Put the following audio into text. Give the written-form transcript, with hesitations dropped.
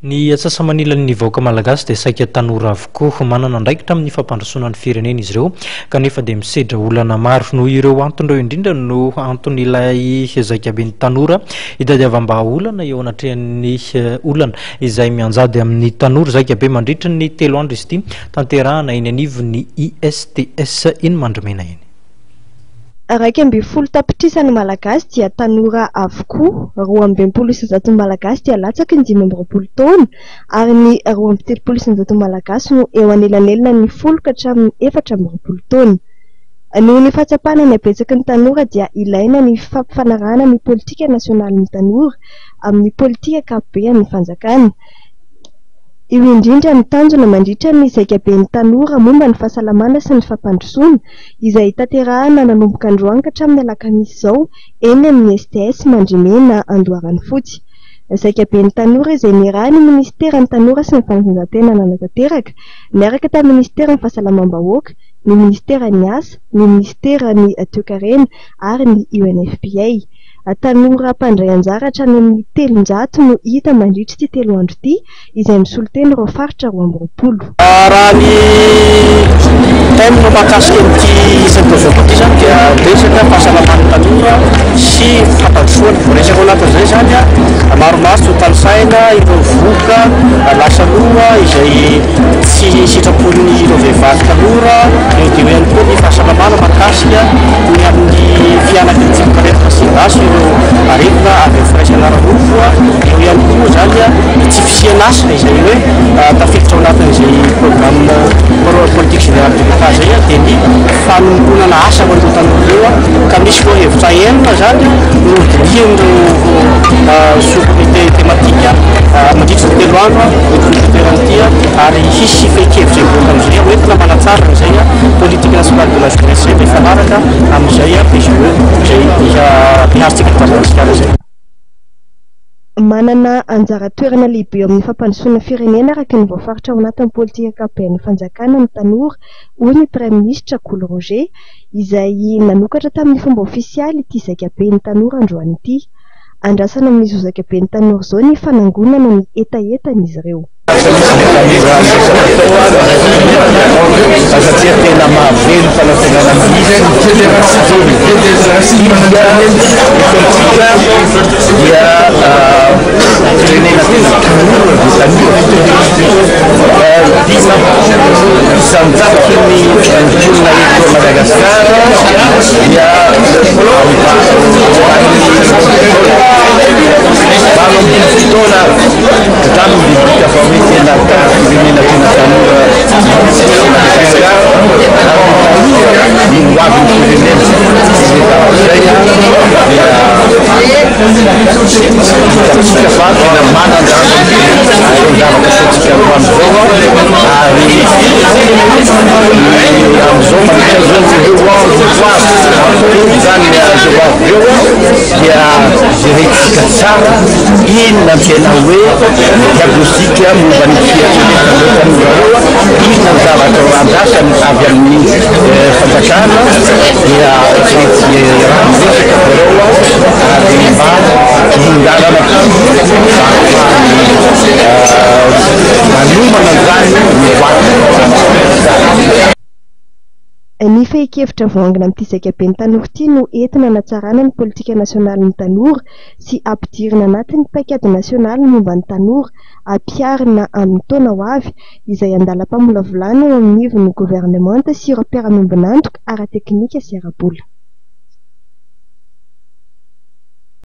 Ny antsasa-manilan'ny vahoaka malagasy dia saika tanora avokoa. Manana andraikitra amin'ny fampandrosoana ny firenena izy ireo kanefa dia misedra olana maro. Noho ireo antony ireo indrindra no anton'ilay zaikaben'ny tanora hitadiavam-bahaolana eo anatrehan'ny olana izay mianjady amin'ny tanora. Zaikabe mandritra ny 3 andro izy ity, tanterahana eny anivon'ny ISTS eny Mandrimena eny. 11 tapitrisa ny Malagasy dia tanora avokoa, 62% ny Malagasy dia latsaky ny 25 taona ary ny 32% ny Malagasy no eo anelanelan'ny 10 ka hatramin'ny 24 taona. Noho ny fahatsapana ny habetsaky ny tanora dia ilaina ny fampifanarahana ny politika nasionalin'ny tanora amin'ny politika ankapobean'ny fanjakana. Io indrindra no tanjona mandritra ny zaikaben'ny tanora momba ny fahasalamana sy ny fampandrosoana izay tanterahana nanomboka androany ka hatramin'ny alakamisy izao eny amin'ny STS Mandrimena Andoharanofotsy. Zaikaben'ny tanora izay niarahan'ny minisiteran'ny tanora sy ny fanatanjahantena nanatanteraka niaraka tamin'ny minisiteran'ny fahasalamam-bahoaka, ny minisiteran'ny asa, ny minisiteran'ny toekarena ary ny UNFPA. Tanora mpandray anjara hatrany amin'ny 300 no hita mandritra ity 3 andro ity izay misolo tena ireo faritra 22. Raha ny thème mahakasika an'ity symposium ity izany dia resaka fahasalaman'ny tanora sy fampandrosoana. Voaresaka ao anatin'izay izany maromaro tsy ho tanisaina ireo vohoka lasa aloha izay tsy sitrapon'ireo vehivavy tanora, eo dia eo ihany koa ny fahasalamana mahakasika ny amin'ny fihanaky ny tsimokaretina sida sy ireo aretina avy amin'ny firaisana ara-nofo, eo ihany koa moa izany ny tsy fisian'asa izay hoe tafiditra ao anatin'izay programme politique générale de l'État izay dia ny fanomponana asa ho an'ireo tanora ireo ka misy lohahevitra enina izany no dinihin'ireo sous-comité thématique mandritra ny 3 andro eto amin'ity toerana ity ary hisy fehin-kevitra hivoaka amin'izay hoentina manatsara an'izay politique nationale de la jeunesse izay mifanaraka amin'izay PGE izay ampiharintsika eto Madagasikara izay. Manana anjara toerana lehibe eo amin'ny fampandrosoana firenena araka ny voafaritra ao anatin'ny politika ankapoben'ny fanjakana ny tanora, hoy ny Praiminisitra Kolo Roger, izay nanokatra tamin'ny fomba ofisialy ity zaikaben'ny tanora androany ity. Andrasana amin'izao zaikaben'ny tanora izao ny fanangonana ny hetahetan'izy ireo. Satria tena mahavelo fanantenana mihitsy isika dia firenena tena tanora dia tanora 50% ny mponina eto Madagasikara dia 18 taona hatramin'ny midika fa hoe tena firenena tena tanora Madagasikara ary ny tanora no ho avin'ny firenena. Izay zavatra izay dia hitantsika fa tena manan-danja ireo zavatra ataontsika androany izao ary amin'izao mandritra izao ireo andro ho avy telo izany izao ho avy eo dia jerentsika tsara inona ny tena hoe diagnostic momba ny fieritreretan'ireo tanora ireo, inona ny zavatra andrasany avy amin'ny fanjakana dia tsy maintsy miresaka zareo ary mba hiondalana koa mba ahafahany manomana izany ny ho avy. Ny fehin-kevitra voaangona amin'ity zaikaben'ny tanora ity no entina hanatsarana ny politika nasionalin'ny tanora sy hampidirina anatin'ny paikady nasionaly momba ny tanora ampiharina amin'ny taona ho avy izay andalam-pamolavolana eo amin'ny ivon'ny governemanta sy ireo mpiara-miombon'antoka ara-teknika sy ara-bola.